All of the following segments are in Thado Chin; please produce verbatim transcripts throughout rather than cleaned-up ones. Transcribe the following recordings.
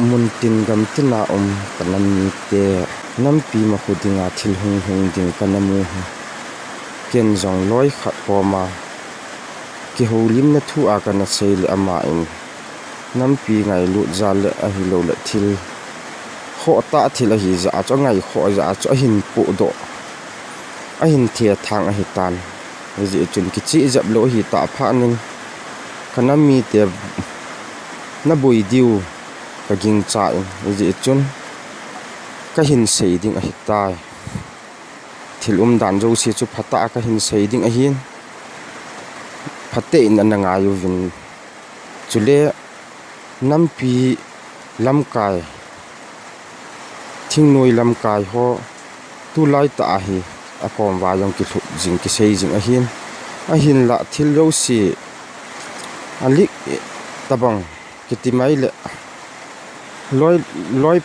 Muntin gamtina um ka nam mite, nampi makhu dinga thil hung lhung ding ka na mu hi. Ken jong loi khat koma kihoulimna thu a ka na sei le ama in nampi ngailut jal le ahilou le thil khoh tah thil ahi jeh a chu, angai khoh jeh a chu ahin pohdoh, ahin thethang ahitan. Hijeh chun kicheh jep lou ahi tah phat in ka nam mite na boi diu ka gingcha in, hijeh chun ka hin sei ding ahitai. Thil umdan jouse chu phatah a ka hin sei ding ahin, phatah in ana ngai uvin. Chule nampi lamkai, thingnoi lamkai ho tulai tah a hi akom uva jong kilhup jing, kisei jing ahin, ahinlah thil jouse alik tabang kiti mai le loi, loi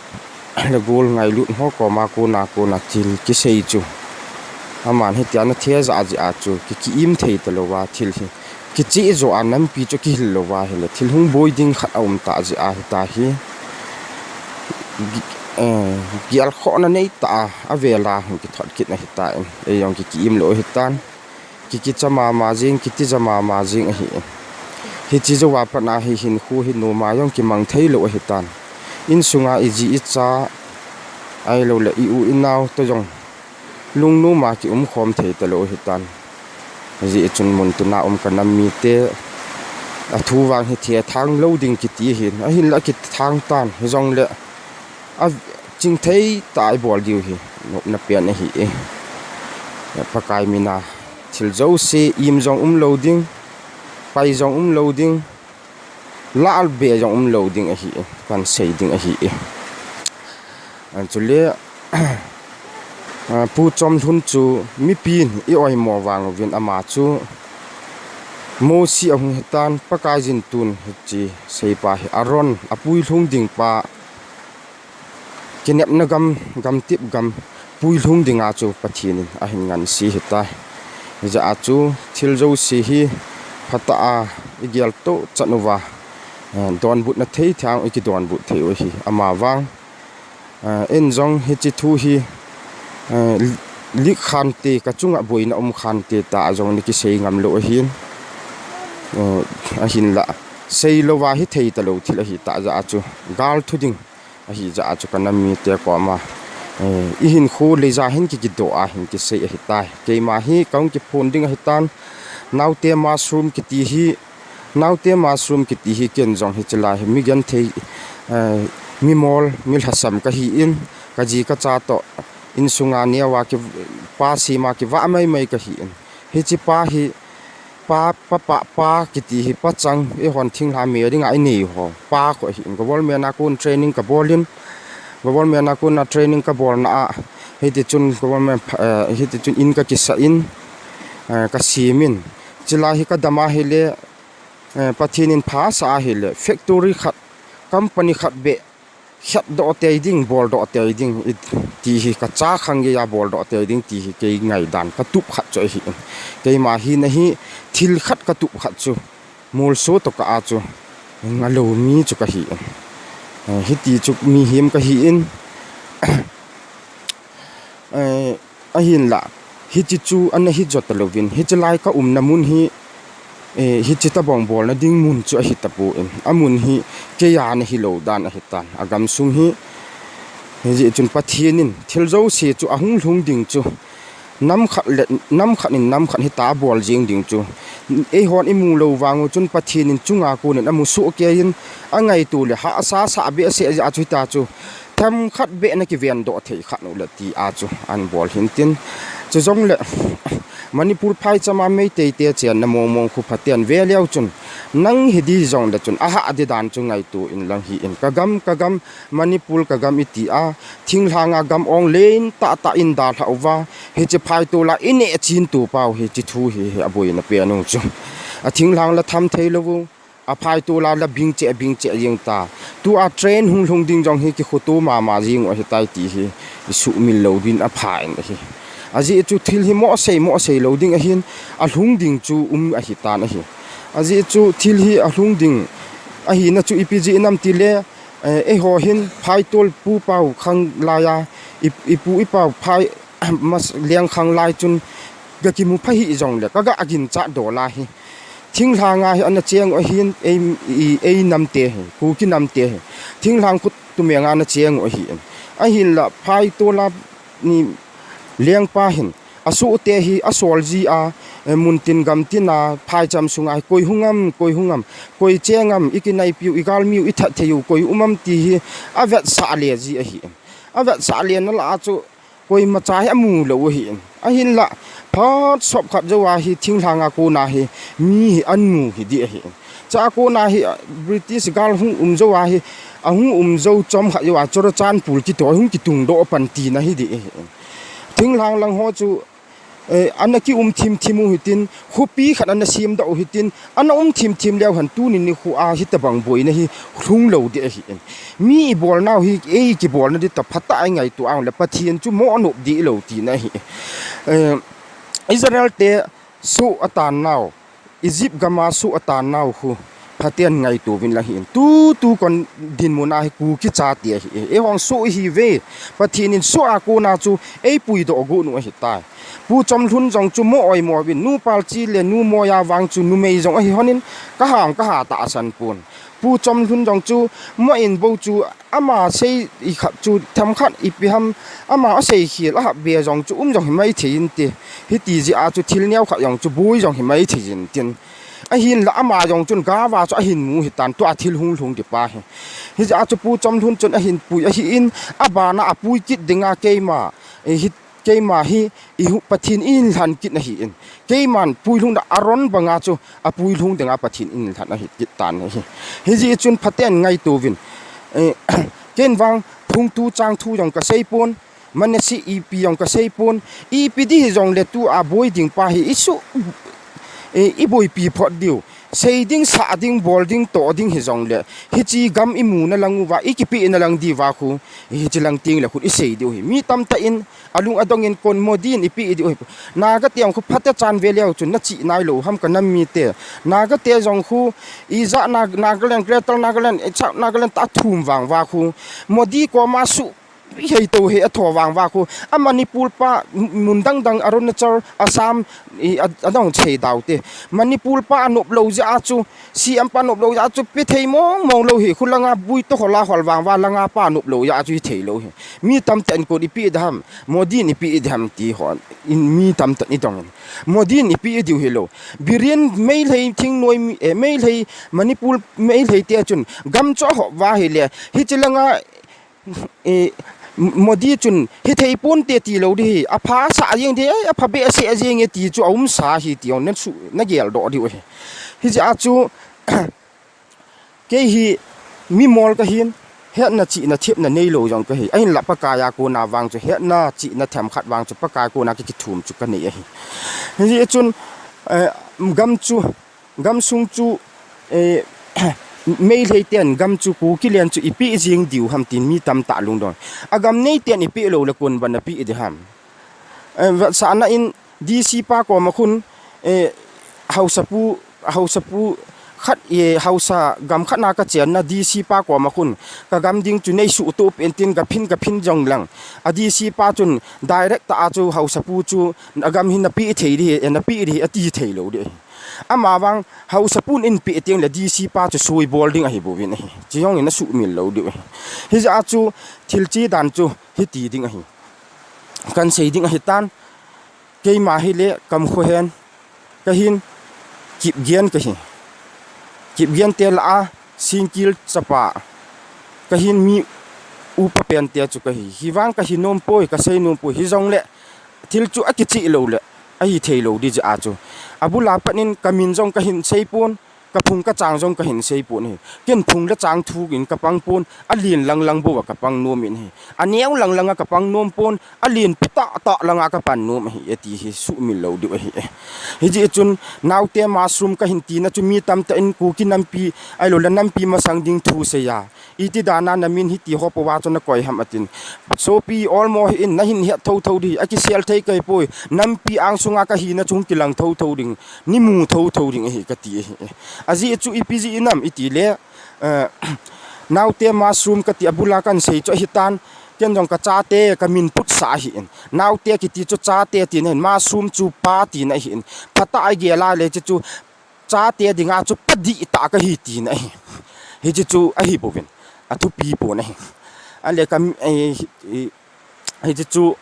le gol ngailut ho koma kona, kona thil kisei chu aman hitia na thejah jeh a chu ki, ki-im thei talouva thil hi kicheh joh a nampi chu kihil louva hile thil hung boi ding khat aum tah jeh a hita hi, eh, gelkhohna nei tah a, avela hung kithot kit na hitan, ei jong ki, ki-im lou hitan. Ki, kicha mama jing, kitija mama jing ahi. Hiche jouva pat a hi hinkho hi noma jong kimang thei lou ahitan. Insunga iji icha ahilou le i u i nao toh jong lungnoma kiumkhom thei talou ahitan. Hijeh chun muntina um ka nam mite, athu vang hi thethang lou ding kiti ahin, ahinlah kithethang tan, hijongle achingthei tah a ibol diu hi nopna pen ahi e. Pakai mina thil jouse im jong um lou ding, pai jong um lou ding, lah be jong um lou ding ahi e, kahin sei ding ahi e. Chule Pu Chomlhun chu mipin i oimo vang uvin ama chu Mosi ahung hitan, Pakaiyin tun hiche seipa hi Aaron apuilhung ding pa, kinepna gam, gamtep gam puilhung dinga chu Pathen in ahin nganse ahitai. Hijeh a chu thil jouse hi phatah a igeltoh chan uva, donbutna thei thei a ikidonbut thei u ahi, amavang. Ei jong hiche thu hi lik khante, kachunga boina um khante tah a jong na kisei ngam lou ahin, ahinlah seilouva hithei talou thil ahitah jeh a chu gal thu ding ahijeh a chu ka nam mite koma ihinkho leija hin ki, kidoh a hin kisei ahitai. Keima hi kahung kiphon ding ahitan, naote mushroom kiti hi, naote mushroom kiti hi ken jong hiche lai hi mi genthei, mimol, mi lhasam kahin, kaji kacha toh insunga neova ki, pa sema kivah maimai kahin, hiche pa hi pa, pa, pa, pa kiti hi pachang, eihon thinglhang me dinga inei ho pa kho ahin, government a kon training kabol in, government a kona training kabolna a, hitichun government, hitichun in kakisah in, kasem in, chulai hi kadam ahile, Pathen in phasah ahile factory khat, company khat beh khetdoh tei ding, boldoh tei ding ti hi, kacha khang geiya boldoh tei ding ti hi kei ngaidan katup khat chu ahin, keima hina hi thil khat katup khat chu molso tokah a chu ngalou mi chu kahin, hiti chu mihem kahin, ahinlah hiche chu ana hijo talouvin, hiche lai kaumna mun hi hiche tobang bolna ding mun chu ahitapon, amun hi keiya ana hilou dan ahitan, agamsung hi. Hijeh chun Pathen in thil jouse chu ahung lhung ding chu, nam khat le nam khat in nam khat hitia bol jeng ding chu, eihon imu lou vang u chun Pathen in chunga konin amu sohkei in, angaito le hahsa sah behseh jeh a chu hitia chu themkhat beh na kivendoh thei khat u le tia chu ahin bol hintin. Chujongle Manipur phaichama Meitei te chenna mongmong khu phaten veleu chun, nang hidi jongle chun ahah di dan chu ngaito inlang hin, kagam, kagam Manipur kagam itia, thinglhanga gam ong len tahtah in dalhah uva, hiche phaitol a ineh chinto pau hiche thu hi, hi aboina penu chu. Athinglhang la tham theilouvu, aphaitol a la bingcheh, bingcheh jeng ta. Tua train hung lhung ding jong hi kikhoto mama jeng u ahitai ti hi isuhmil lou din apha in ahi. Ajeh chu thil hi mohsei, mohsei lou ding ahin, alhung ding chu um ahitan ahi. Ajeh chu thil hi alhung ding ahina chu ipi jeh ham tile, Eh, eiho hin phaitol pu pau khang lai a, i, i pu i pau phai, mas, leng khang lai chun ka kimu pha hi jong le, ka ga agin cha do la hi. Thinglhang a hi ana cheng u ahin, ei, i, ei nam te hi, Kuki nam te hi. Thinglhang khut tu me nga na cheng u ahi. Ahin la phaitol a ni lengpa hin, a su te hi, a sol ji a, eh, mun tin gam tin a, phaicham sunga hi, koi hung am, koi hung am, koi cheng am, i kinai piu, i gal miu, i that thei u, koi um am ti hi, a vet sa le ji ahi. A vet sa le na la chu, koi ma cha hi a mu lo ahi. Ahin la, phat sop khat jo a hi, thinglhang a kona hi, mi hi an mu hi di ahi. Cha kona hi, ah, British gal hung um jo a hi, a hung um jo chom khat jo a, Churachandpur kito hung kitung do pan ti na hi di ahi. Thinglhang lang ho chu, eh, ana ki um thim thim u hitin, khopi khat ana sim da u hitin, ana um thim thim leu han tuni ni khu a hi tabang boina hi hlung lo di ahi. Mi i bol nau hi, ei ki bol na di ta phat a i ngaito ang le Pathian chu mo nop di lo ti na hi. Eh, Israel te su atan nau, Egypt gam a su atan nau khu, phaten ngaito vin la hin. Tu, tu kon dinmun a hi Kuki cha ti ahi. Ei hong su hi ve, Pathian in su a kona chu, ei pui do gu nu ahi tai. Pu Chomlhun jong chu mo oi mo vin, nu Palchi le nu Moya vang chu numei jong ahi honin, ka hang ka ha ta asan pun. Pu Chomlhun jong chu mo in bo chu ama sei i khat chu themkhat ipi ham, ama a sei khel a hap be jong chu um jong hi mai thei in ti. Hiti ji a chu thil neo khat jong chu bui jong hi mai thei in tin. Ahin la ama jong chun gava chu ahin mu hi tan tua thil hung lhung di pa hi. Hi ji a chu Pu Chomlhun chun ahin pui ahi in, a bana a pui kit dinga keima, eh, hi keima hi i hu, Pathian in lhan kit na hi in. Keiman pui lhung da Aaron banga chu a pui lhung dinga Pathian in lhan ahi kit tan ahi. Hi ji chun phaten ngaito vin. Eh, ken vang phung tu chang thu jong ka sei pon, Manasi ipi jong ka sei pon, ipi di hi jong le tu a boi ding pa hi i su, eh, i boipi phot diu. Sei ding, sa ding, bol ding, to ding hi jong le. Hichi gam i mu na lang uva, i kipi na lang di va khu. Hichi lang ting le khut i sei diu hi. Mi tam ta in, alung adong in kon mo din i pi diu hi. Naga te jong khu phat a chan ve leu chun na chi nai lo ham ka nam mi te. Naga te jong khu i ja na, Nagaland, Greater Nagaland, i cha Nagaland ta thum vang va khu. Mo di ko ma su Hei to he a tho vang va khu. A Manipur pa mun dang dang Arunachal, Assam, i a, a dong chei dau te. Manipur pa a nop lo ja chu, C M pa nop lo ja chu, pi thei mong mong lo hi. Khu langa bui to hola hol vang va langa pa nop lo ja chu hi thei lo hi. Mi tam ten ko i pi dam, Modi ni pi dam ti hon. In mi tam ten i dong. Modi ni pi diu hi lo. Biren Meitei thing noi mi, eh, Meitei Manipur Meitei te chun gam cho ho va hi le. Hi chi langa E, Modi chun hi thei pon te ti lo di hi, a pha sa jeng di, a pha be se jeng e ti chu a um sa hi ti on na su, na gel do di u hi. Hi ja chu, kei hi mi mol ka hin, hetna chihna thepna nei lo jong ka hi. Ahin la Pakai a kona vang chu, hetna chihna themkhat vang chu, Pakai kona ki kithum chu ka nei ahi. Hi chun, eh, gam chu, Gam sung chu, eh, Meitei ten gam chu Kuki len chu i pi jing diu ham tin mi tam ta lungdon. A gam nei ten i pi lo le kun ban a pi di ham. Eh, va sa na in D C pa ko ma khun, eh, Hausa pu, Hausa pu khat, eh, Hausa gam khat na ka chen na D C pa ko ma khun. Ka gam ding chu nei su tu pen tin ka phin ka phin jong lang. A D C pa chun direct ta a chu Hausa pu chu a gam hin na pi thei di, eh, na pi di a ti thei lo di. Ama vang Hausa pun in pi tiang le D C pa chu sui bol ding ahi bou vin ahi. Chi jong in a su mil lo diu ahi. Hi ja chu thil chi dan chu hi ti ding ahi. Kan sei ding ahi tan. Keima hi le kam khu hen. Ka hin Kipgen ka hi. Kipgen te la a Singkil chapa. Ka hin mi upa pen te chu ka hi. Hi vang ka hi nom poi, ka sei nom poi. Hi jong le thil chu a kichi lo le, a hi thei lo di ja chu. A bul a pat in ka min jong ka hin sei pon, ka phung ka chang jong ka hin sei pon hi. Ken phung le chang thu in ka pang pon, a lin lang lang bou a ka pang nom in hi. A neo lang lang a ka pang nom pon, a lin pi ta ta lang a ka pan nom hi, e ti hi su mil lo diu ahi. Hi ji chun, naute mushroom ka hin ti na chu mi tam ta in Kuki nampi, ai lo le nampi masang ding thu sei a. Iti dan a na min hi ti ho po va chu na koi ham a tin. Sopi olmo hi in na hin het tho tho di, a kisel thei kai poi. Nampi ang sunga ka hi na chung kilang tho tho ding. Ni mu tho tho ding hi ka ti hi. A ji chu ipi ji nam i ti le, eh, Naute mushroom kati abula kahin sei chu ahitan, ken jong kachate kamin putsah ahin. Naute kiti chu chate tina ahin, mushroom chu pa tina ahin. Phatah a igel a le hiche chu chate dinga chu pa dihtah kahi tina ahi. Hiche chu ahi bouvin. Athupi pon ahi. Ale ka, eh, eh, Hiche chu,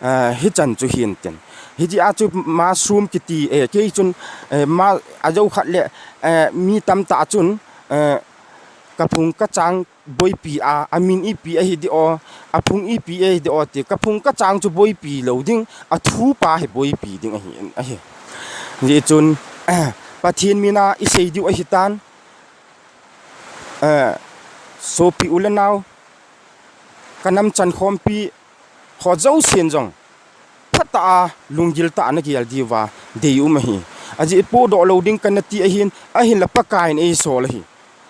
eh, hichan chu hintin. Hiche a chu mushroom kiti, eh, kei chun, eh, ma, ajo khat le, eh, mi tamtah chun, eh, kaphung kachang boipi a, amin ipi ahi di o, aphung ipi ahi di o ti, kaphung kachang chu boipi lou ding, athupa hi boipi ding ahi, ahi. Hijeh chun, Pathen mina isei diu ahitan, eh, sopi u le nao, kanam chankhompi, ho jousen jong, phatah a, lunggil tah a nagel diuva, deium ahi. Ajeh ipodoh lou ding kanati ahin, ahinla Pakaiyin eisol ahi.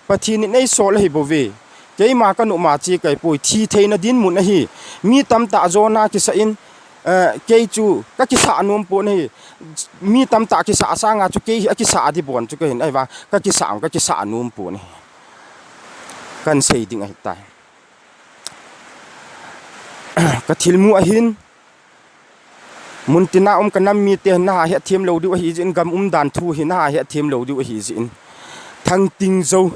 Pathen in eisol ahi bouve. Keima kanop ma che kaipoi, thi theina dinmun ahi. Mi tamtah jona kisah in, eh, kei chu kakisah nom pon ahi. Mi tamtah kisah sanga chu kei hi akisah ding bon chu kahin, ahivang kakisah, kakisah nom pon ahi. Kahin sei ding ahitai. Kathilmu ahin, muntina um kanam mite naha hetthem lou diu ahi jeh in, gam umdan thu hi naha hetthem lou diu ahi jeh in. Thangting Jou.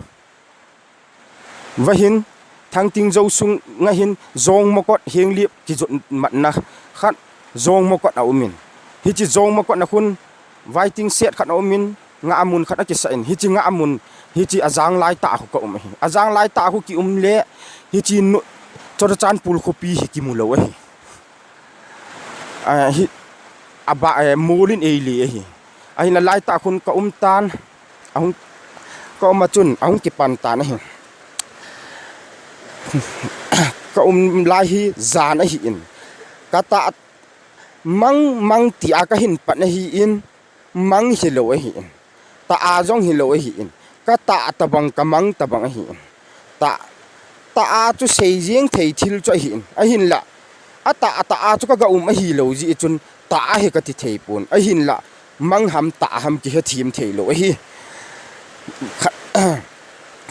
Vahin, Thangting Jou sunga hin Jongmakot Henglep kijot matna khat Jongmakot aumin. Hiche Jongmakot a khun waiting shed khat aumin, ngahmun khat akisah in. Hiche ngahmun, hiche ajang laitah a khu kaum ahi. Ajang laitah a khu kium le, hiche nu, Churachandpur khopi hi kimu lou ahi. Ah, hi, aba, eh, molin eile ahi. Ahinla laitah khun kaum tan, ahung, kaum a chun, ahung kipan tan ahi. Kaum lai hi jan ahin. Katah mang, mang tia kahin pan ahin, mang hilou ahin. Tah a jong hilou ahin. Katah tabang, kamang tabang ahin. Tah, tah a chu seijeng thei thil chu ahin. Ahinla, atah, atah a chu kaga um ahilou jeh chun, tah ahi kati thei pon. Ahinla, mang ham tah ham kihethem theilou ahi. Kha-,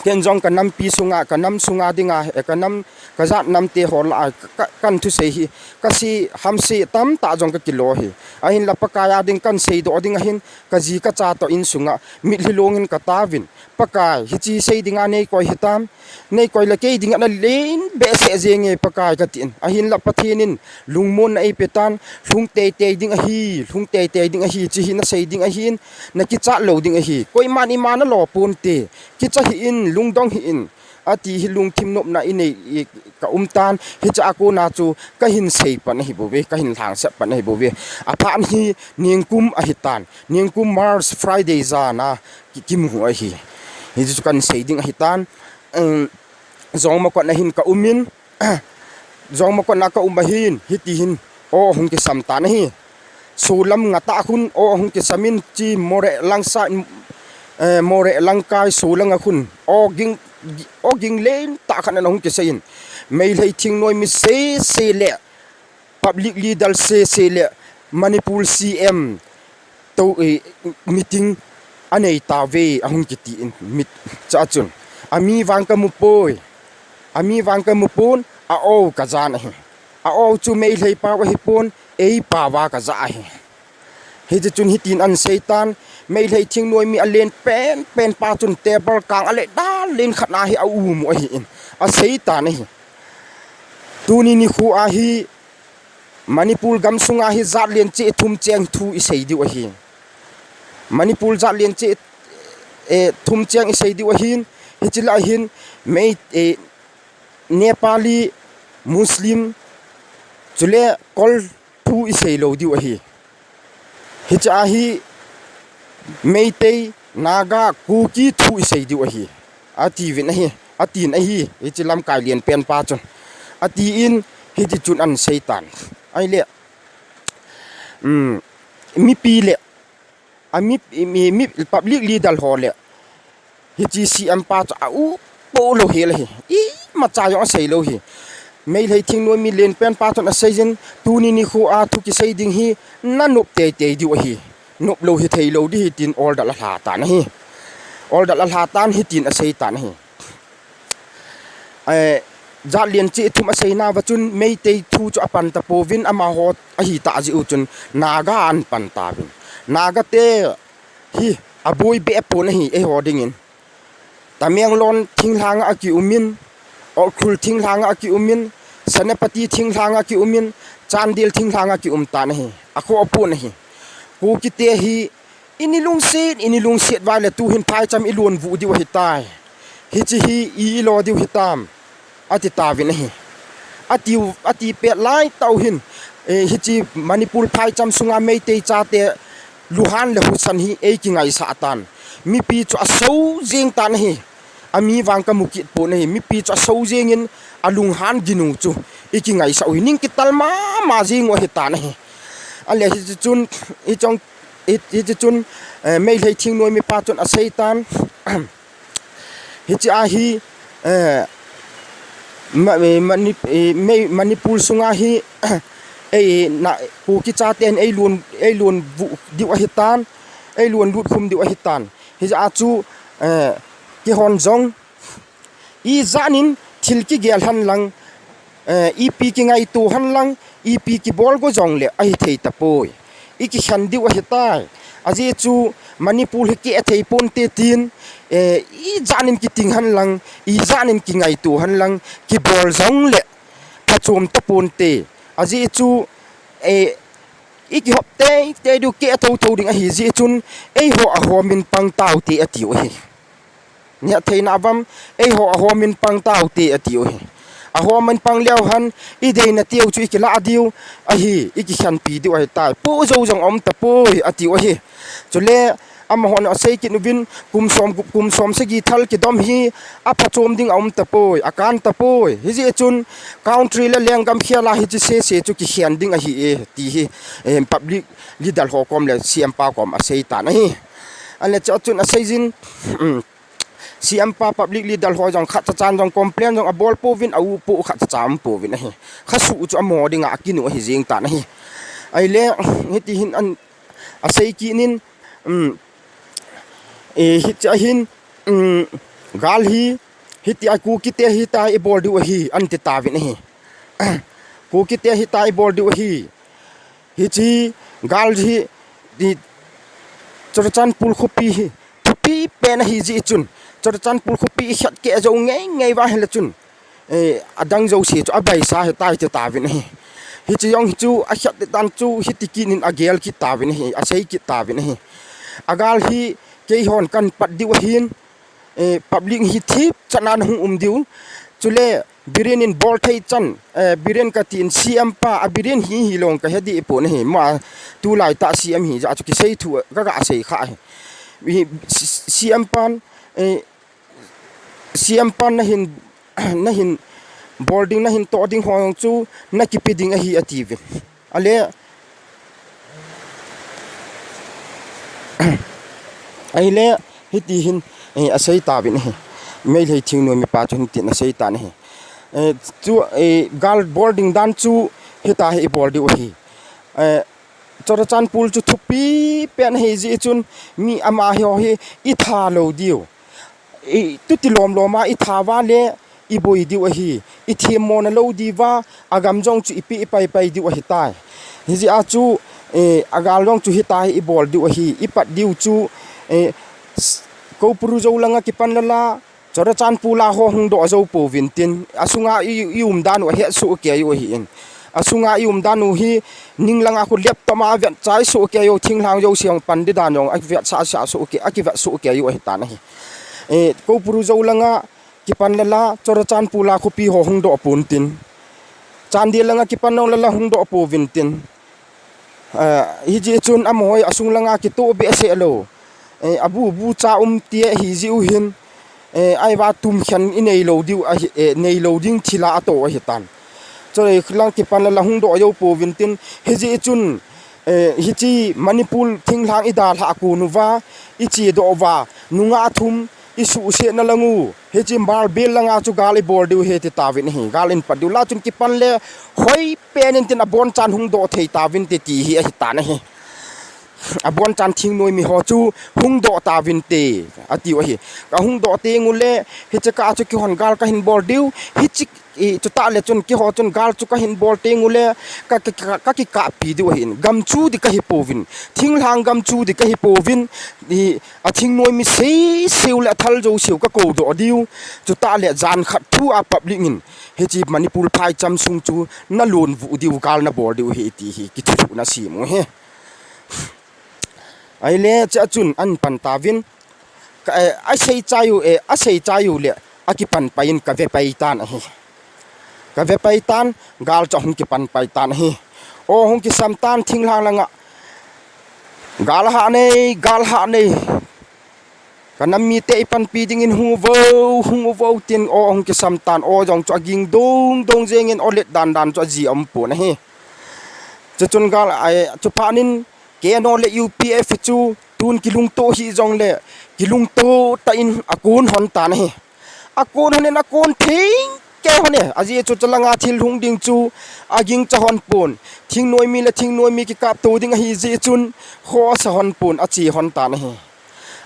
ken jong kanampi sunga, kanam sunga dinga, eh, kanam, kajat namte ho lah a, ka, ka, kahin thusei hi, kasei, hamsei tamtah jong kakilo hi. Ahinla Pakai a ding kahin seidoh ding ahin, kaji kacha toh insunga, mitlhi longin kataovin. Pakai, hiche sei dinga neikoi hitam, neikoi le kei dinga nalen behseh jenge Pakai katin. Ahinla Pathen in lungmonna eipetan, lhung teitei ding ahi, lhung teitei ding ahi, hiche hi nasei ding ahin, nakichat lou ding ahi. Koiman ima nalo ponte, kicha hih in, lungdong hih in, ati hi lungthim nopna inei, i, kaum tan, hiche a kona chu kahin sei pan ahi bouve, kahin lhangsah pan ahi bouve. Aphat hi ningkum ahitan, ningkum March Friday jana ki, kimu ahi. Hiche chu kahin sei ding ahitan, um, Jongmakot a hin kaumin, Jongmakot a kaum ahin, hiti hin, o hung kisam tan ahi. Solam ngatah khun, o hung kisamin, hiche Moreh langsa, eh, Moreh langkai solang a khun, o ging, o ging lentah khat ana hung kiseiyin. Meilhei thingnoimi sese le, public leader sese le, Manipur C M toh, eh, meeting anei tauve ahung kitin, mit, cha chun. Ami vang kamu poi. Ami vang kamu pon, a o kajan ahi. A o chu Meilhei pao ahipon, ei paova kaja ahi. Hiche chun hitin ahin seitan, Meilhei thingnoimi alen penpen pa chun table kang a le dal len khat a hi aum u ahin. Aseitan ahi. Tuni nikho a hi Manipur gamsunga hi jat len cheh thum cheng thu isei diu ahi. Manipur jat len cheh, eh, thum cheng isei diu ahin, hiche lah a hin Mei, eh, Nepali, Muslim, chule Kol thu isei lou diu ahi. Hiche a hi Meitei, Naga, Kuki thu isei diu ahi. Atiuvin ahi, atin ahi, hiche lamkai len pen pa chun. Atin, hiti chun ahin seitan. Ahile, um, mipi le, a mi, mi, mi public leader ho le, hiche C M pa chu aupo lou hel ahi. Imacha jong asei lou hi. Meilhei thingnoimi len pen pa chun aseiyin, tuni nikho a thu kisei ding hi, nanop teitei diu ahi. Nop lou hithei lou ding ahi tin order alha tan ahi. Order alha tan hitin asei tan ahi. Eh, Jat Lian Chih Thum aseinauva chun Meitei thu chu apan tapouvin, amaho ahitah jeh u chun Naga ahin pan tauvin. Naga te hi aboi behpon ahi, eiho dingin. Tamenglong thinglhanga akiumin, Ukhrul thinglhanga akiumin, Senapati thinglhanga akiumin, Chandel thinglhanga akium tan ahi. Akhohpon ahi. Kukite hi, ini lungset, ini lungset uva le tuhin phaicham ilon vuh diu ahitai. Hiche hi i, ilo diu hitam, ati tauvin ahi. Atiu, ati pet laitah u hin, eh, hiche Manipur phaicham sunga Meitei chate luhan le husan hi eikingaisah tan. Mipi chu aso jeng tan ahi. Ami vang kamu kit pon ahi. Mipi chu aso jengin alunghan ginu chu ikingaisah u hi. Ning kital mama jeng u ahitan ahi. Ahile hiche chun, hiche chun, eh, Meitei thingnoimi pa chun aseitan. Hiche ahi, eh, Ma-, eh, Mani-, eh, Mei-, Manipur sunga hi, eh, na, Kuki chaten eilon, eilon vuh diu ahitan, eilon lutkhum diu ahitan. Hijeh a chu, eh, keihon jong, ijat in thil kigel henlang, eh, ipi kingaito henlang, ipi kibol go jongle ahithei tapoi. Ikikhen diu ahitai. Ajeh chu Manipur hi keh thei ponte tin, eh, ijat in kiting henlang, ijat in kingaito henlang, kibol jongle phachom taponte. Ajeh chu, eh, ikihop teitei diu, keh thotho ding ahijeh chun, eiho ahomin pang taute atiu ahi. Nehtheina avam, eiho ahomin pang taute atiu ahi. Ahomin pang leu hen, ideina teu chu ikilah diu ahi, ikikhenpi diu ahitai. Poh jou jong aum tapoi atiu ahi. Chule, amahon asei kit uvin, kum som, kum som sagi thal kidom hi aphachom ding aum tapoi, akan tapoi. Hijeh chun country le lenggam khela hiche sese chu kikhen ding ahi e, ti hi, eh, public leader ho kom le C M pa kom aseitan ahi. Ahile chuchun aseijin, um, C M pa, public leader ho jong khatcha chan jong complain jong abol pouvin, aupoh khatcha cha aum pouvin ahi. Khasuh chu amaho dinga akinu ahi jeng tan ahi. Ahile, hiti hin an, asei kit in, um, eh, hiche ahin, um, gal hi, hitia Kukite hitia ibol diu ahi, anti tauvin ahi. Kukite hitia ibol diu ahi. Hiche gal hi, ti, Churachandpur khopi hi thupi pen ahijeh chun, Churachandpur khopi ikhet keh jou ngeingei uva ahile chun, eh, adang jouse chu abaisa ahitai ti tauvin ahi. Hiche jong chu akhet dan chu hiti kit in agel kit tauvin ahi, asei kit tauvin ahi. Agal hi keihon kahin pat diu ahin, eh, public hi thipchan a nahung um diu. Chule Biren in bol thei chan, eh, Biren katin C M pa, a Biren hi hilou kahe deh pon ahi, ama tulai tah C M hijeh a chu kisei thu kaga sei kha ahi. Hi, C-, C M pan, eh, C M pan nahin, nahin bol ding, nahin toh ding ho chu nakipe ding ahi atiuvin. Ahile, ahile, hiti hin, eh, asei tauvin ahi. Meitei thingnoimi pa chun hitin asei tan ahi. Eh, chu, eh, gal bol ding dan chu hitia hi ibol diu ahi. Eh, Churachandpur chu thupi pen ahijeh chun mi amaho hi itha lou diu. I, tuti lom lom a itha uva le iboi diu ahi. Ithemmona lou diuva, agam jong chu ipi ipaipai diu ahitai. Hijeh a chu, eh, agal jong chu hitia hi ibol diu ahi. Ipat diu chu, eh, s-, Koupuru jou langa kipan lala, Churachandpur la ho hung doh jou pouvin tin, asunga i, i um dan u ahet soh kei u ahin. Asunga i um dan u hi, ning langa khu laptop a avet chai soh kei u, thinglhang jouse hung pan ding dan jong, avet sa, sa soh kei, akivet soh kei u ahitan ahi. Eh, Koupuru jou langa kipan lala, Churachandpur la khopi ho hung doh pon tin. Chandel langa kipan jong lala hung doh pouvin tin. Eh, hijeh chun amaho hi asung langa kitoh behseh lou. Eh, abu bu cha um ti ahijeh u hin. Eh, ahivang tumkhen inei lou diu ahi, eh, neilou ding thila atoh ahitan. Chule lang kipan lala hung doh jou pouvin tin. Hijeh chun, eh, hiche Manipur thinglhang idalhah kon uva, ichedoh uva, nungah thum, isuhsetna lang u. Hiche Marbel langa chu gal ibol diu ahi ti tauvin ahi. Gal in pat diu. Lachun kipan le hoi pen in tin abonchan hung doh thei tauvin te ti hi ahitan ahi. abonchan thingnoimi ho chu hung doh tauvinte, atiu ahi. Ka hung doh teng uleh, hiche kah chu keihon gal kahin bol diu, hiche, i, chutah le chun keiho chun gal chu kahin bol teng uleh, ka, ka, ka, kakikappi diu ahin. Gam chu di kahi pouvin, thinglhang gam chu di kahi pouvin, i, athingnoimi seiseu le athal jouseu kakou doh diu, chutah le jan khat thu a public in, hiche Manipur phaicham sung chu nalon vuh diu, gal nabol diu ahi ti hi kithulhuhna asem u ahi. Ahile chea chun ahin pan tauvin, ka, eh, asei chai u, eh, asei chai uleh, akipan pai in kave pai tan ahi. Kave pai tan, gal chu ahung kipan pai tan ahi. O, hung kisam tan thinglhang langa. Gal hah nei, gal hah nei. Kanam mite ipanpi dingin hung uvo, hung uvo tin o ahung kisam tan, o jong chu aging dong dong jengin o let dan dan chu aji aumpon ahi. Chuchun gal, ai, chuphat in K N O le U P F chu tun kilungto hijongle, kilungto tah in akon hon tan ahi. Akon hon in akon theng kei hon e, ajeh chu chalanga thil hung ding chu agingcha hon pon. Thingnoimi le thingnoimi kikapto ding ahi jeh chun khosa hon pon, ache hon tan ahi.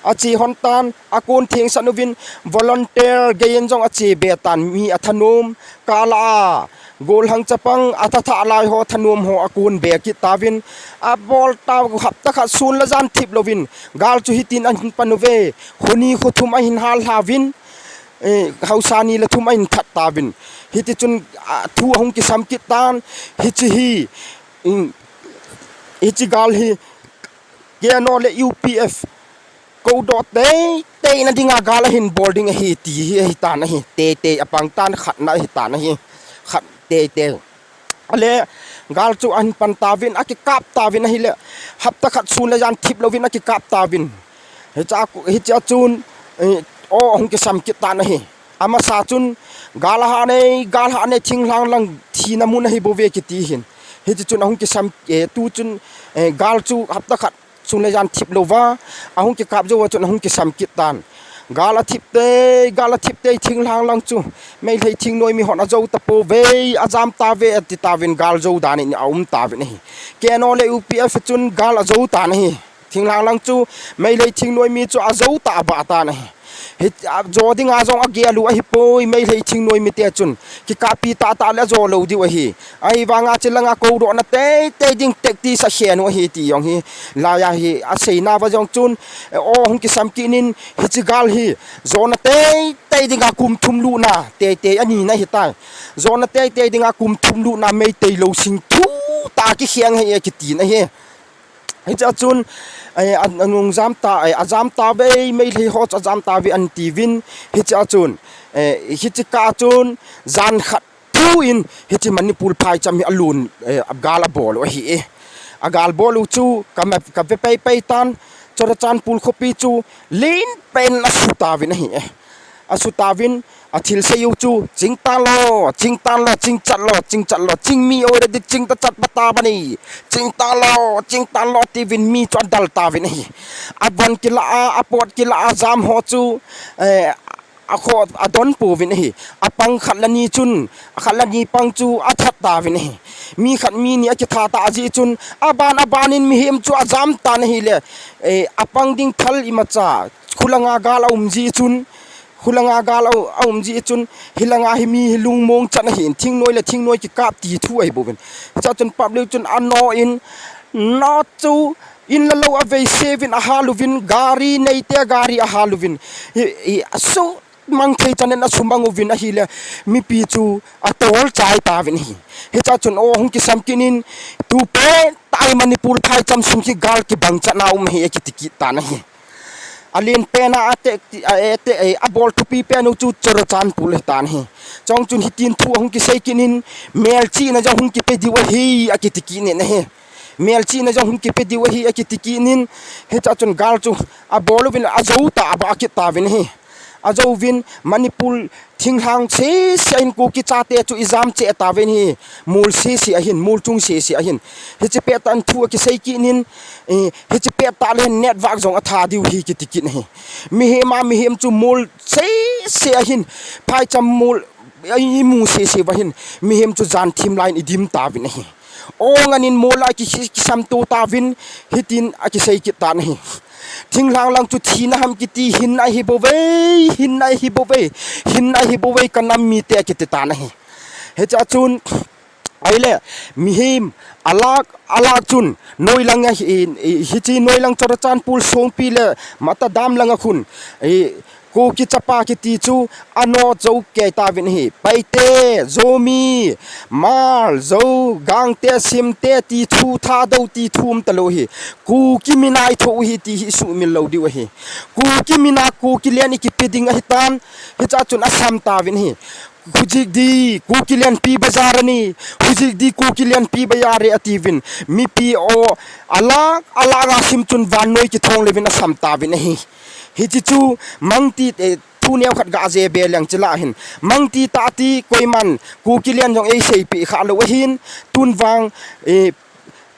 Ache hon tan, akon thengsat uvin, volunteer geiyin jong ache be tan, mi athanom, kala a, golhang chapang, athathah lai ho, thanom ho akon be kit tauvin, abol tau, hapta khat sun le jan thip louvin, gal chu hitin ahin pan uve, kho ni kho thum ahin hal lhauvin, eh, haosa ni le thum ahin that tauvin. Hitichun, a, thu ahung kisam kit tan, hiche hi, in, hiche gal hi, K N O le U P F, koudoh teitei na dinga gal ahin bol ding ahi ti hi ahi tan ahi. Teitei apang tan, khatna ahi tan ahi. Khat teitei. Ale, gal chu ahin pan tauvin, akikap tauvin ahile, hapta khat sun le jan thip louvin akikap tauvin. Hichea, hichea chun, eh, o ahung kisam kit tan ahi. Amasa chun, gal ahah nei, gal ahah nei, thinglhang lang thina mun ahi bouve kiti hin. Hitichun ahung kisam, eh, tuchun, eh, gal chu hapta khat sun le jan thip louva, ahung kikap jouva chun ahung kisam kit tan. Gal athip tei, gal athip tei, thinglhang lang chu Meitei thingnoimi hon ajou tapouve, ajam tauve, ati tauvin, gal jou dan in aum tauvin ahi. K N O le U P F chun gal ajou tan ahi. Thinglhang lang chu Meitei thingnoimi chu ajou tah abah tan ahi. Hi, ajo dinga jong agel u ahipoi, Meitei thingnoimi te chun. Kikappi tahtah le ajo lou diu ahi. Ahivanga chulanga koudohna teitei ding tactics akhen u ahi ti jong hi. Laiya hi aseinauva jong chun, eh, o hung kisam kit in, hiche gal hi jona teitei dinga kum thum lutna teitei anina ahitai. Jona teitei dinga kum thum lutna Meitei lousing thutah a kikheng ahi e kiti na ahi. Hichea chun, eh, a, anung jam ta, eh, ajam tauve, Meitei ho chu ajam tauve atiuvin, hichea chun, eh, hiche kah a chun, jan khat thu in, hiche Manipur phaicham hi alon, eh, gal abol u ahi e. Agal bol u chu, kama, kave pai pai tan, Churachandpur khopi chu, len pen asuh tauvin ahi e. Asuh tauvin, athil sei u chu, ching tan lo, ching tan lo, ching chat lo, ching chat lo, ching mi o re di ching ta chat pata bani. Ching tan lo, ching tan lo, tiuvin mi chu adal tauvin ahi. Avon kila a, apot kila a, jam ho chu, eh, akho, adon pouvin ahi. Apang khat le ni chun, khat le ni pang chu athat tauvin ahi. Mi khat mi ni akithat ta ajeh chun, aban, aban in mihem chu ajam tan ahile, eh, apang ding thal imacha, khulanga gal aum jeh chun, khulanga gal a, aum jeh chun, hilanga hi mi hi lungmong chan ahin, thingnoi le thingnoi kikap ti thu ahi bouvin. Hichea chun public chun ano in, no chu, in le lou avei seuvin ahal uvin, gari neite gari ahal uvin. Hi, hi, asu mang thei chan in asu mang uvin ahile, mipi chu atol chai tauvin ahi. Hichea chun o hung kisam kit in, tu pen tah a Manipur phaicham sung hi gal kibang chan a um ahi akiti kit tan ahi. Alen pen a ate, a, ate, eh, abol thupi pen u chu Churachandpur ahi tan ahi. Chong chun hitin thu ahung kisei kit in, melchihna jong hung kipe diu ahi akiti kit in ahi. Melchihna jong hung kipe diu ahi akiti kit in, hichea chun gal chu abol uvin ajou tah abah kit tauvin ahi. Ajouvin Manipur thinglhang sese a hin Kuki chate chu ijam cheh tauvin ahi, mol sese a hin, mol chung sese a hin. Hiche pettah in thu akisei kit in, eh, hiche pettah le hin network jong atha diu ahi kiti kit in ahi. Mihem a mihem chu mol sese a hin, phaicham mol, eh, imu sese uva hin, mihem chu jan thim lai in idim tauvin ahi. Ong anin mola ki, ki, kisam to tauvin, hitin akisei kit tan ahi. Thinglhang lang chu thina ham kiti, hinna ahi bouve, hinna ahi bouve, hinna ahi bouve, ka nam mite akiti tan ahi. Hichea chun, ahile, mihem, alak, alak chun, noilang a hi, i, i, hiche noilang Churachandpur Songpi le Mata dam langa khun, i, Kuki chapa kiti chu ano jou kei tauvin ahi. Paite, Zomi, Hmar, Zou, Gangte, Simte ti thu, Thadou ti thu um talou ahi. Kuki mina itho u ahi ti hi isumil lou diu ahi. Kuki mina Kuki lian ikipe ding ahitan, hichea chun asam tauvin ahi. Hujik di Kuki lianpi bazar ani, hujik di Kuki lianpi bazar e atiuvin. Mipi o, alak, alak a sim chun vannoi kithong leuvin asam tauvin ahi. Hiche chu mangti, eh, thu neo khat ga jebe leng chila hin. Mangti tati koiman Kuki lian jong eiseipeh kha lou ahin, tun vang, eh,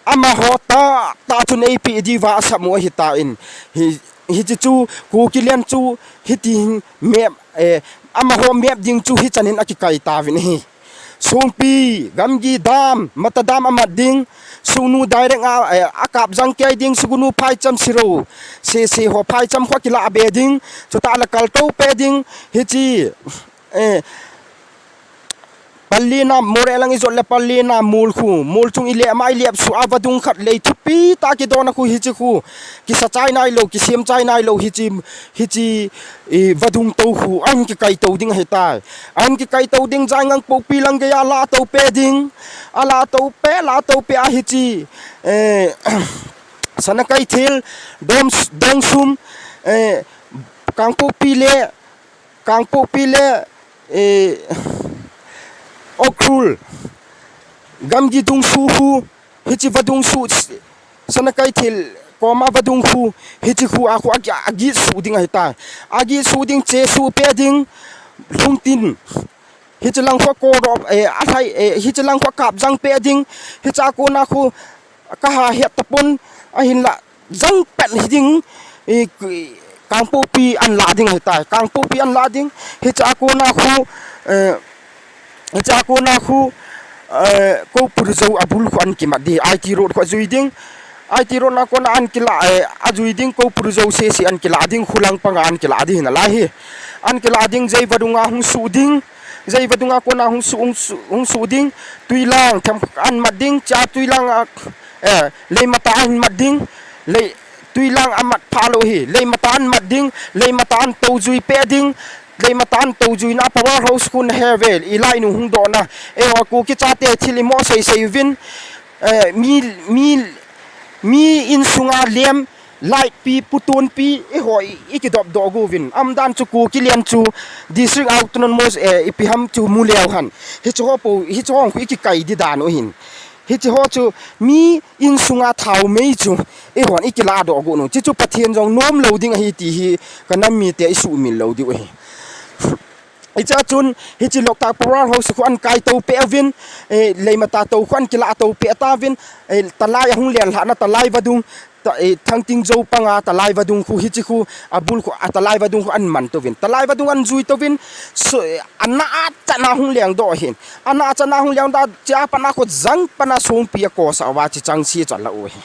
amaho tahtah chun eipeh diuva asam u ahitan. Hi, hiche chu Kuki lian chu hiti hin mep, eh, amaho mep ding chu hichan hin akikai tauvin ahi. Songpi, Gamgi dam, Mata dam amat ding, Sugnu direct a, eh, akap jang kei ding, Sugnu phaicham Siro, Sese ho phaicham khu akilah be ding, chutah le Kaltou pe ding, hiche, eh, Pallel a, Moreh lang ijot le Pallel a mol khu, mol chung ilep ma ilep suh a vadung khat lei thupi tah kidon a khu hiche khu, kisa chai nailou, kisem chai nailou hiche, hiche, eh, vadung tou khu, ahin kikai tou ding ahitai. Ahin kikai tou ding, Jaingang Pokpi lang gei a lah tou pe ding, alah tou pe, lah tou pe a hiche, eh, Sanakeithel, Dom, Dongsum, eh, Kangpokpi le, Kangpokpi le, eh, Ukhrul, Gamgi dungsuh khu, hiche vadung suh, Sanakeithel koma vadung khu, hiche khu a khu agi-, agit suh ding ahitai. Agit suh ding, chesuh pe ding, Lhungtin, hiche lang khu a koro, eh, alhai, eh, hiche lang khu a kap jang pe ding, hichea kona khu, kaha het tapon, ahinlah, jang pen hiding, i, Kangpokpi ahin lah ding ahitai. Kangpokpi ahin lah ding, hichea kona khu, eh, hichea kona khu, eh, Koupur Zou abul khu ahin kimat ding, I T road khu ajui ding, I T road na kona ahin kilah, eh, ajui ding, Koupur Zou sese ahin kilah ding, khulang panga ahin kilah ding hinalai hi. Ahin kilah ding, Zei vadung a hung suh ding, Zei vadung a kona hung suh, hung suh, hung suh ding, Twilang, them ahin mat ding, chea Twilang a, eh, Leimata ahin mat ding, Lei, Twilang amat pha lou hi, Leimata ahin mat ding, Leimata ahin toujui pe ding, Leimata ahin toujui na power house khu nahe ve, ilainu hung doh na, eiho Kuki chate thil imo sei sei uvin, eh, mi, mi, mi insunga lem, light pi, putonpi, eiho i, ikidop doh uvin. Umdan chu Kuki lian chu District Autonomous, eh, ipi ham chu mu leu hen. Hiche ho po, hiche ho khu ikikai ding dan u ahin. Hiche ho chu mi insunga thao mei chu eihon ikilah doh uvin. Hiche chu Pathen jong nom lou ding ahi ti hi ka nam mite isumil lou diu ahi. Hichea chun, hiche Loktak power house khu ahin kai tou pe uvin, eh, Leimata tou khu ahin kilah tou pe tauvin, eh, Talai ahung lenlhah na Talai vadung, ta, eh, Thangting Zou panga Talai vadung khu, hiche khu, abul khu, a Talai vadung khu ahin man touvin. Talai vadung ahin jui touvin, so, eh, ana a chan a hung leng doh ahin. Ana a chan a hung leng doh, chea pat a khu jang pat a Songpi a kosah uva, hiche chang sese chu alah u ahi.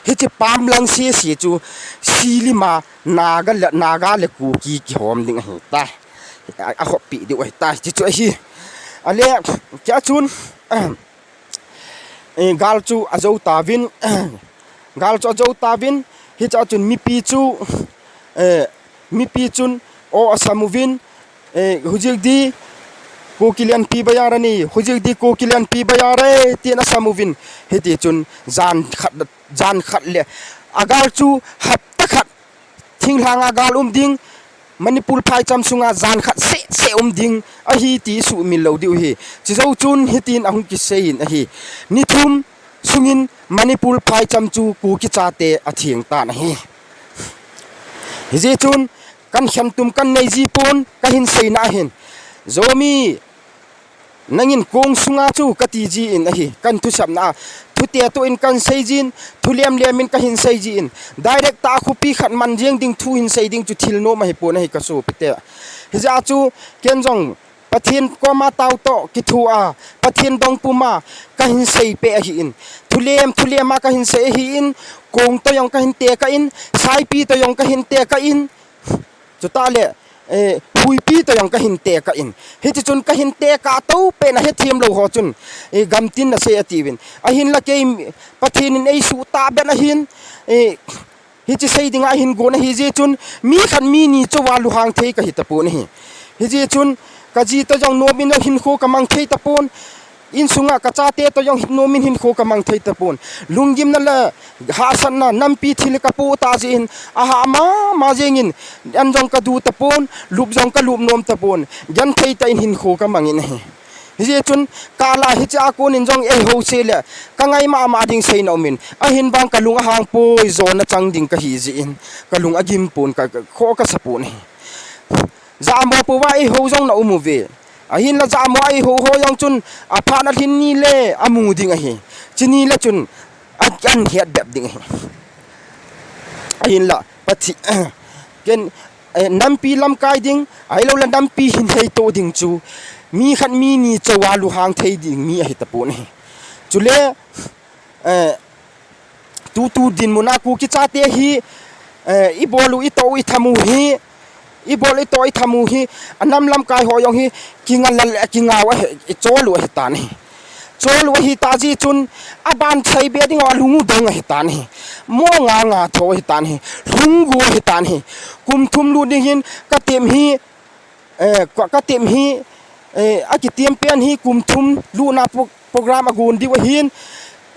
Hiche pam lang sese chu, silim a, Naga le, Naga le Kuki kihom ding ahitai. A, ahoppeh diu ahitai, hiche chu ahi. Ale, hichea chun, eh, gal chu ajou tauvin, gal chu ajou tauvin, hichea chun mipi chu, eh, mipi chun, o asam uvin, eh, hujik di Kuki lianpi bazar ani, hujik di Kuki lianpi bazar e, tin asam uvin, hiti chun jan khat, jan khat le, agal chu hapta khat, thinglhang a gal um ding, Manipur phaicham sunga jan khat seh seh um ding ahi ti isumil lou diu ahi. Chujou chun hitin ahung kisei in ahi. Ni thum sungin Manipur phaicham chu Kuki chate atheng tan ahi. Hijeh chun kan khentum kan nei ji pon, kahin seina ahin. Zomi, nangin kong sunga chu kati jin ahi, kan thusapna a. Thute toh in kan sei jin, thu lem lem in kahin sei jin. Direct tah a khopi khat man jeng ding thu hin sei ding chu thil nom ahipon ahi ka sopite. Hijeh a chu ken jong Pathen koma tao toh kithoa, Pathen dong puma kahin seipeh ahin. Thulem, thulema kahin sei ahin, Kong toh jong kahin tekah in, Saipi toh jong kahin tekah in, chutah le, eh, Huipi toh jong kahin tekah in. Hiti chun kahin tekah toh pen a hethem lou ho chun, eh, gamtin nasei atiuvin. Ahinla kei Pathen in eisuh tahbeh ahin, eh, Hiche sei dinga hin gon ahi jeh chun, mi khat mi ni chouva lunghang thei kahi tapon ahi. Hijeh chun, kaji toh jong nomin jong hinkho kamang thei tapon, insunga kachate toh jong nomin hinkho kamang thei tapon. Lunggimna le hahsatna nampi thil kapoh tah jeh in, ahah mama jengin, an jong kadu tapon, lup jong kalup nom tapon, genthei tah in hinkho kamangin ahi. Hijeh chun, kala hiche a konin jong eiho seh le, kangai mama ding seina umin, ahin vang kalung ahang poi, jona chang ding kahi jeh in, kalung agim pon, ka, ka, kho kasa pon ahi. Jamo pouva eiho jong na um uve. Ahinla jamo eiho ho jong chun, aphat na lhin ni le amu ding ahi. Chuni le chun, a, an het bep ding ahi. Ahinla, Pathe-, ken, eh, nampi lamkai ding, ahilouleh nampi hin heito ding chu, mi khat mi ni chouva lunghang thei ding mi ahi tapon ahi. Chule, eh, tutu dinmun a Kuki chate hi, eh, ibol u, itoh u, itham u hi, ibol, itoh, itham u hi, anam lamkai ho jong hi, kinga lal, kingau ahi, ichol u ahitan ahi. Chol u ahitah jeh chun, aban seibe ding a lhung u dong ahitan ahi. Mo nga nga tho ahitan ahi. Lhung go ahitan ahi. Kum thum lut ding hin, katep hi, eh, ka, katep hi, eh, akitep pen hi kum thum lutna pro-, program agon diu ahin,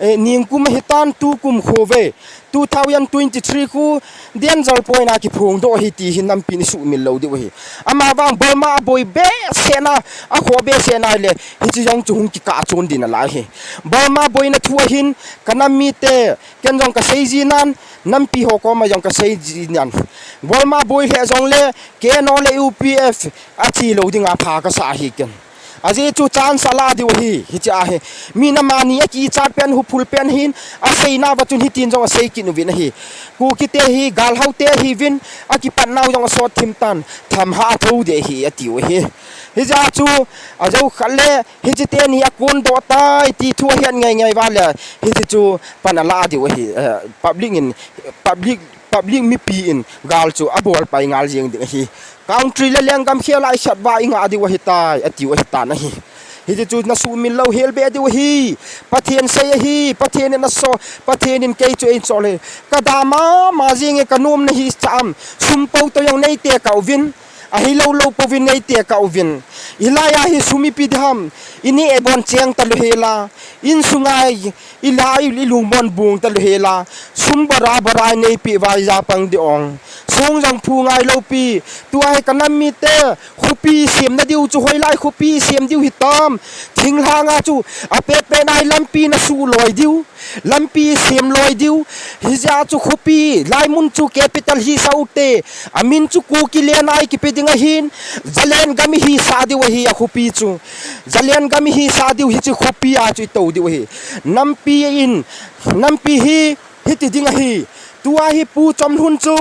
eh, ningkum ahitan tukum khove. Two thousand twenty-three khu danger point a kiphongdoh ahi ti hi nampin isuhmil lou diu ahi. Amavang Burma aboi behsehna, akhoh behsehna le, hiche jong chu hung kikah chun ding nalai ahi. Burma boina thu ahin, kanam mite, ken jong kasei jinan, nampi ho koma jong kasei jinan. Burma boi lheh jongle, K N O le U P F, achi lou dinga pha kasah ahi ken. Ajeh chu chance ala diu ahi, hiche ahi. Min amani akichat pen, huphul pen hin, aseina uva chun hitin jong asei kit uvin ahi. Kukite hi, galhau te ahiuvin, akipatnau jong asot thim tan, thamhah athou ding ahi, atiu ahi. Hijeh chun, ajou khat le, hiche teni akondoh tai, ti thu ahet ngai ngai uva le, hiche chu pan ala diu ahi, eh, public in, public public mipi in gal chu abol pai ngal jeng ding ahi. Country le lenggam khel a isat uva ingah diu ahitai, atiu ahitan ahi. Hiti chu nasuhmil lou hel be diu ahi. Pathen sei ahi, Pathen in aso, Pathen in kei chu eichol ahi. Kadam mama jeng e, kanomna hi cham. Sum pou toh jong neitekah uvin. Ahilou lou pouvin neitekah uvin. Hilai a hi sum ipi ding ham. Ineh bon cheng talou hela. Insunga i, ilha i, ilung bon bung talou hela. Sum bara bara neipeh uva ija pang ding ong. Song jong phu ngai lou pi. Tua hi kanam mite. Khopi semna diu chu hoilai khopi sem diu hitam. Thinglhang a chu. Apet pet nai lampi nasuh loi diu. Lampi sem loi diu. Hijeh a chu khopi, lai mun chu capital hisah ute. Amin chu Kuki land a ikipe ding ahin. Zalen gam ihisah diu ahi akhopi chu. Zalen gam ihisah diu hiche khopi a chu itou diu ahi. Nampi in, nampi hi, hiti ding ahi. Tua hi Pu Chomlhun chu,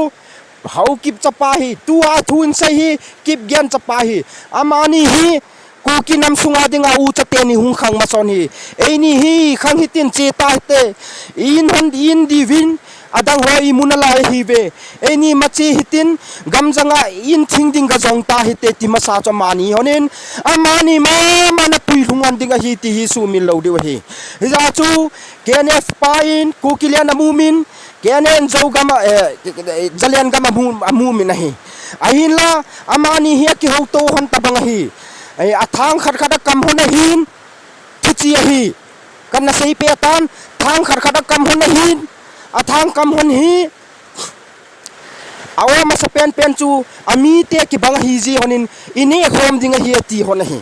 Haokip chapa hi, tua thu in sei hi, Kipgen chapa hi. Amani hi, Kuki nam sunga dinga ucha teni hung khang masa u ahi. Eini hi, khang hitin che tahite. In hon in diuvin, adang ho imu nalai ahiuve. Eini mache hitin, gam janga in thing ding gajong tahite ti masa chu amani honin. Amani mama na pui lhung an ding ahi ti hi suhmil lou diu ahi. Hijeh chun, K N F pa in, Kuki land amu min, K N F in Zogam a, eh, Zalen gam amu, amu min ahi. Ahinla, amani hi akihouto hon tabang ahi. Eh, athang khat khat akam hon ahin, thuchi ahi. Kana seipeh tan, thang khat khat akam hon ahin, athang kam hon hi, a-o masa pen pen chu, amite kibang ahi jeh honin, ineh khom ding ahi ati hon ahi.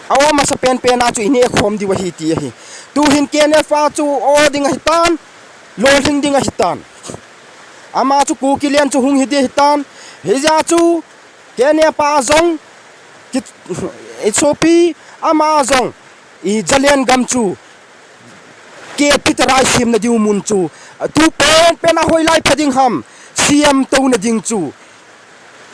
A-o masa pen pen a chu ineh khom diu ahi ti ahi. Tuhin K N F a chu o ding ahitan, lolhing ding ahitan. Ama chu Kuki land chu hung hi ding ahitan. Hijeh chun K N F a jong, ki, isopi ama jong, i Zalen gam chu, capital a isemna diu mun chu, tu pen pen a hoilai pha ding ham, C M touna ding chu,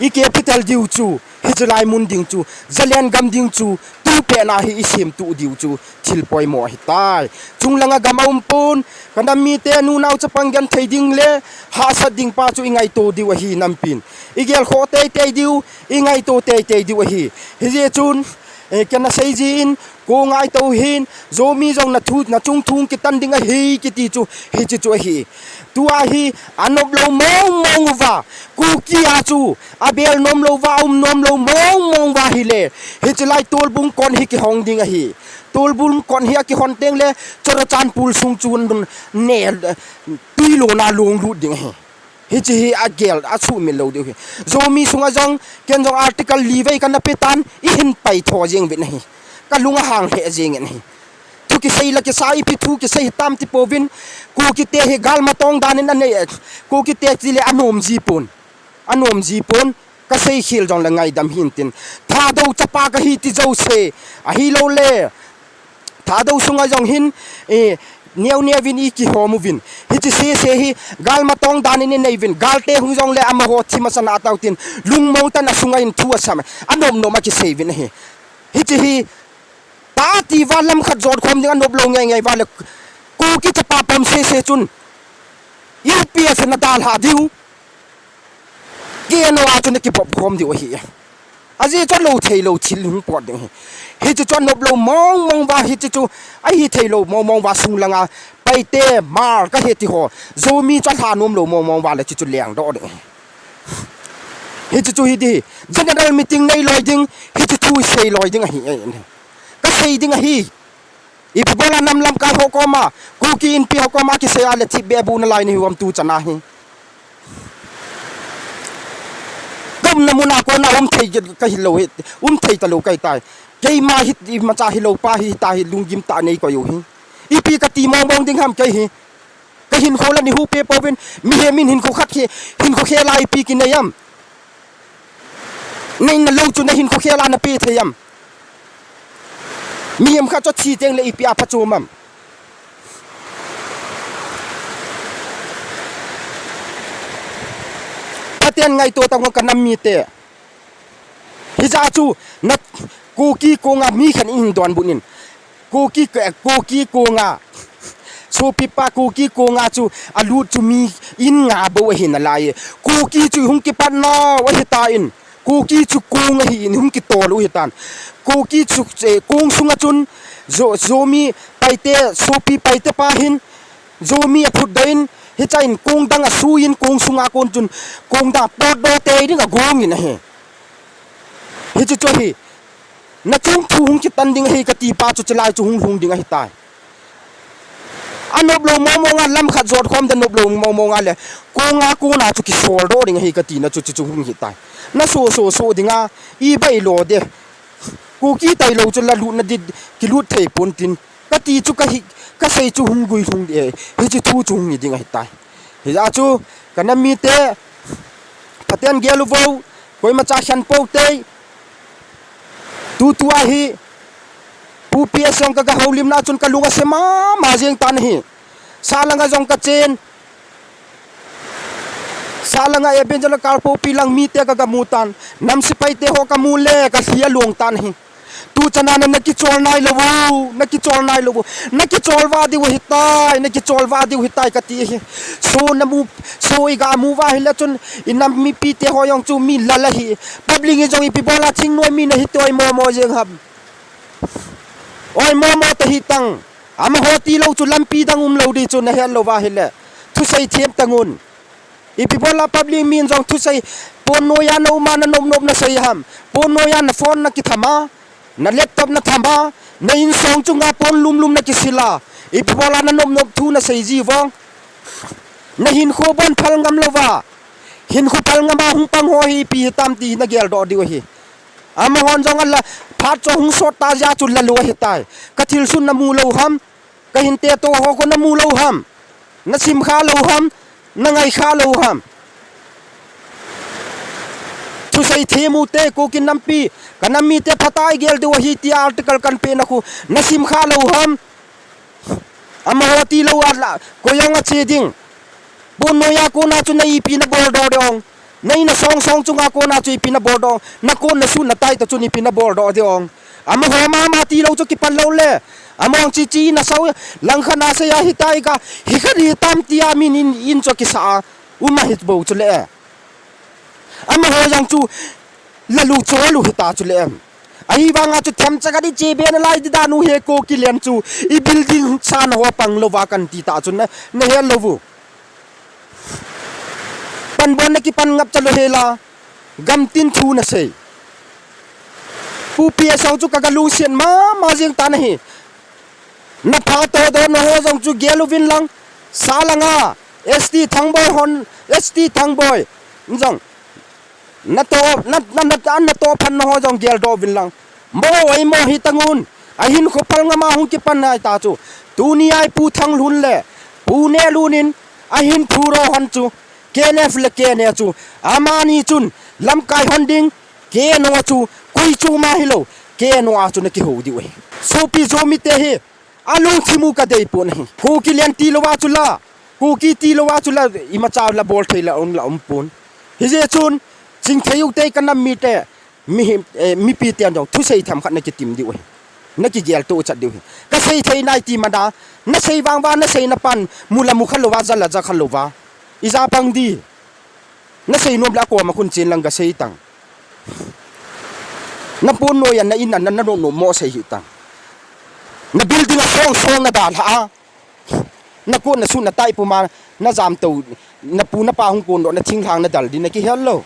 i capital diu chu, Hiche lai mun ding chu, Zalen gam ding chu, tupet na hi i sem tuh diu chu, thil poimo ahi tai. Chung langa gam a um pon, ka nam mite nunau chapang genthei ding le, hahsat ding pa chu i ngaito diu ahi nampin. I gelkhoh teitei diu, i ngaito teitei diu ahi. Hijeh chun, eh, kana sei jin, ko ngaito hin, Zomi jong na thu, na chung thu kitan ding ahi, kiti chu, hiche chu ahi. Tua hi, anop lou mong mong uva, Kuki a chu, abel nom lou va, um nom lou mong mong uva hile. Hiche lai Tolbung kon hi kihong ding ahi. Tolbung kon hi akihon teng le, Churachandpur sung chu ne, tui lona long lut ding ahi. Hiche hi agel, asumil lou diu ahi. Zomi sunga jong, ken jong article li vei kana pe tan, i hin pai tho jeng uvin ahi. Ka lung ahang lheh jeng in ahi. Thu kisei la kisa ipi thu kisei hitam ti pouvin, Kukite hi galmatong dan in anei, Kukite ti le anom ji pon. Anom ji pon, ka sei khel jong le ngaidam hih in tin. Thadou chapa kahi ti jouse, ahilou le, Thadou sunga jong hin, eh, neo neo vin i kihom uvin. Hiche sese hi, galmatong dan in i nei uvin. Galte hung jong le amaho thi masa na tau tin. Lungmong tah in asunga in thu asam. Anom nom a kisei uvin ahi. Hiche hi, ta ti va lam khat jot khom ding anop lou ngei ngei va le. Kuki chapa pom sese chun. U P F na dalha diu. Kei a nao a chu na kibop khom diu ahi. Ajeh chu alou thei lou thil hung pot ding ahi. Hiche chu anop lou mong mong uva hiche chu ahi thei lou mong mong uva sung langa Paite, Hmar kahi ti ho. Zomi chu alha nom lou mong mong uva le chu chu leng doh ding ahi. Hiche chu hi di. General meeting nei loi ding, hiche chu sei loi ding ahi. Ka sei ding ahi. Ipi bola nam lamkai ho koma, Kuki Inpi ho koma kisei a le thipbeh bu nalai nahi uvam tu chana hi. Ka umna muna kona um thei kahi lou hi, um thei talou kahi tai. Keima hi, imacha hilou pa hi, ta hi lunggim tah nei koi u hi. Ipi kati mong mong ding ham kei hi. Ka hinkho la nei huhpe pouvin, mihem in hinkho khat hi, hinkho khel a ipi kinei am. Nei na lou chu na hinkho khel a na pe thei am. Mihem khat chu thi teng le ipi a phachom am. Pathen ngaito tang ka nam mite. Hijeh chu na Kuki konga mi khat in donbut in. Kuki, Kuki konga. Sopipa Kuki konga chu alut chu mi in nga bou ahi nalai. Kuki chu hung kipat nau ahi tan. Kuki chu kong ahin hung kitol u ahi tan. Kuki chu, eh, kong sunga chun Zo, Zomi Paite, sopi Paite pa hin Zomi aphutdoh in, hichea in kong dang asui in kong sunga kon chun kong dang potdoh tei ding agong in ahi. Hichu chu ahi. Na chung thu hung kitan ding ahi kati pa chu chulai chu hung lhung ding ahi tai. Anop lou mong mong a lam khat jot khom da nop lou mong mong a le. Konga kona chu kisol doh ding ahi kati na chu chu chu hung hi tai. Na so so so ding a, i bai lo de. Kuki tailou chu la lut na dit, kilut thei pon tin. Kati chu kahi, kasei chu hung gui lhung de. Hichu thu chu hung hi ding ahi tai. Hijeh chu, ka nam mite, Pathen gel u vo, koima cha khen pou tei. Tutua hi, Pu P S jong ka, ka houlimna chun ka lung ase mama jeng tan ahi. Sa langa jong ka chen. Sa langa Evangelist Karpopi lang mite ka, ka mu tan. Nam sepai te ho ka mu le, ka lhia long tan ahi. Tu chana na, na kichol nai lou u, na kichol nai lou u, na kichol va diu ahi tai, na kichol va diu ahi tai kati ahi. So na mu, so i ga mu va hile chun, i nam mipi te ho jong chu mi lal ahi. Public in jong ipi bola thingnoi mi na hi toi momo jeng ham. Oi momo ta hi tang. Amaho tilou chu lampi dang um lou di chu na het lou va hile. Thusei them tang un. Ipi bola public min jong thusei, pon noiya na uma na nop nop na sei ham. Pon noiya na phone na kithama, na laptop na thama, na insung chunga pon lum lum na kisila. Ipi bola na nop nop thu na sei ji vong. Na hinkho bon phal ngam lou va. Hinkho phal ngam a hung pang ho hi ipi hitam ti na gel doh diu ahi. Amahon jong ala phat chu hung sot ta jeh chu la lou ahi tai. Ka thilsun na mu lou ham. Ka hinte to ho ko na mu lou ham. Na sim kha lou ham. Na ngai kha lou ham. Thusei them u te Kuki nampi. Ka nam mite phatah a i gel diu ahi ti article kan pe na khu. Na sim kha lou ham. Amaho tilou a la. Koi jong a che ding. Pon noiya kona chu na ipi na bol doh ding. Na in a song song chunga kona chu ipi na bol doh, na kon na sun na tai ta chun ipi na bol doh ding ong. Amaho mama tilou chu kipan lou le. Among chi chi na sau, langkhat na sei a hitai ka, hikhat hitam tia min in, in chu kisa a. Uma hit bou chu le. Amaho jong chu, la lu cho lu hita chu le. Ahivanga chu themcha khat i che be nalai di dan u hi Kuki lian chu, i building sa na ho pang lou va kan ti ta chu na, na he lou vu. Pan bon na kipan ngap cha lou he la, gam tin thu na sei. Pu P S jong chu ka ga lungsiat mama jing ta na hi. Na pha to do na ho jong chu gel uvin lang, sa langa, S T Thangboi hon, S T Thangboi. Jong, na to, na, na, na, na to phan na ho jong gel doh uvin lang. Mo, ai mo hi tangun. Ahin khopal ngama hung kipan nai ta chu. Tuni a i Pu Thanglun le Pu Nelun in ahin thu ro hon chu. K N F le K N A chu. Amani chun lamkai hon ding. K N O chu. Koi chu ma hilou. K N O a chu na kihou diu ahi. Sopi Zomi te hi. Alungthim u ka dei pon ahi. Kuki lian tilou a chu la. Kuki tilou a chu la. Imacha la bol thei la um la um pon. Hijeh chun. Chingthei u te ka nam mite. Mi, eh, mipi ten jong thusei themkhat na kitim diu ahi. Na kigel to chat diu ahi. Ka sei thei nai ti mana, na sei vang va, na sei na pan, mu la mu kha lou va, ja la ja kha lou va. Ija pang di. Na sei nom le a koma khun chen lang ka sei tang. Na pon noiya na in a na, na no no mo sei hi tang. Na building a song song na dalha a. Na kon na sun na tai puma, na jam to, na pu na pa hung kon doh na thinglhang na dal din na kihel lou.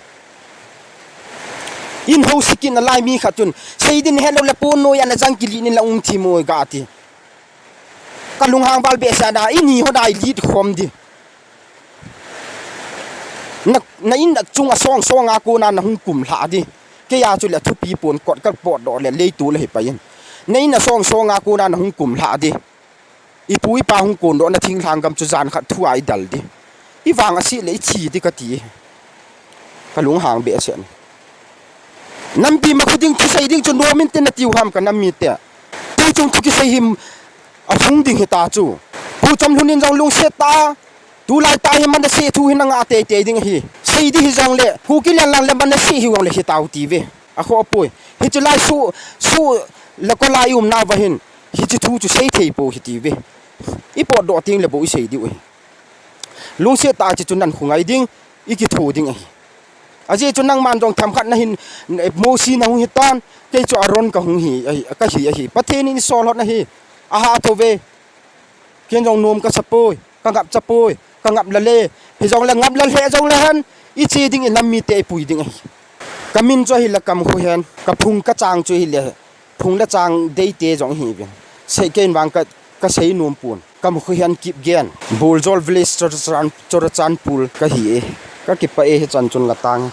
In ho sikin na lai mi khat chun, sei din helou le pon noiya na jang kili nin la um thi mo ga ti. Ka lunghang val behseh na, i ni ho dai lit khom di. Na, na in a chung a song song a kona na hung kum lha di. Kei a chu le thupi pon kot ka pot doh le lei tu le hi pa in. Na in a song song a kona na hung kum lha di. I pu i pa hung kon doh na thinglhang gam chu jan khat thu a i dal di. I vang a si le i thi di ka ti. Ka lunghang behseh ni. Nampi ma khu ding thusei ding chu nom in te na tiu ham ka nam mite. Tu chung thu kisei him a hung ding hi ta chu. Pu Chamlun in jong lungset ta. Tulai ta hi man da se thu hi na nga tei tei ding hi. Sei di hi jong le. Kuki lian lang le man da se hi jong le hi tau ti ve. A kho poi. Hichu lai su, su la ko lai um na va hin. Hichu thu chu sei thei po hi ti ve. I pot doh ting le bo i sei diu ahi. Lungset ta chi chu nan khu ngai ding, i kitho ding ahi. Ajeh chu nangman jong themkhat na hin, eh, Mosi na hung hi tan, kei chu Aaron ka hung hi, ahi, ka hi ahi. Pathen in i sol hot na hi. Aha tho ve. Ken jong nom ka sa poi. Ka ngap cha poi, ka ngap la le, hi jong le ngap la le jong le han, i che ding i nam mite i pui ding ahi. Ka min chu ahi le Kamkhohen, ka phung ka chang chu ahi le, phung le chang dei te jong hi ve. Sei ken vang ka, ka sei nom pon. Kamkhohen Kipgen, Buljol Village, Churachan-, Churachandpur ka hi e. Ka kipah e hi chan chun la tang.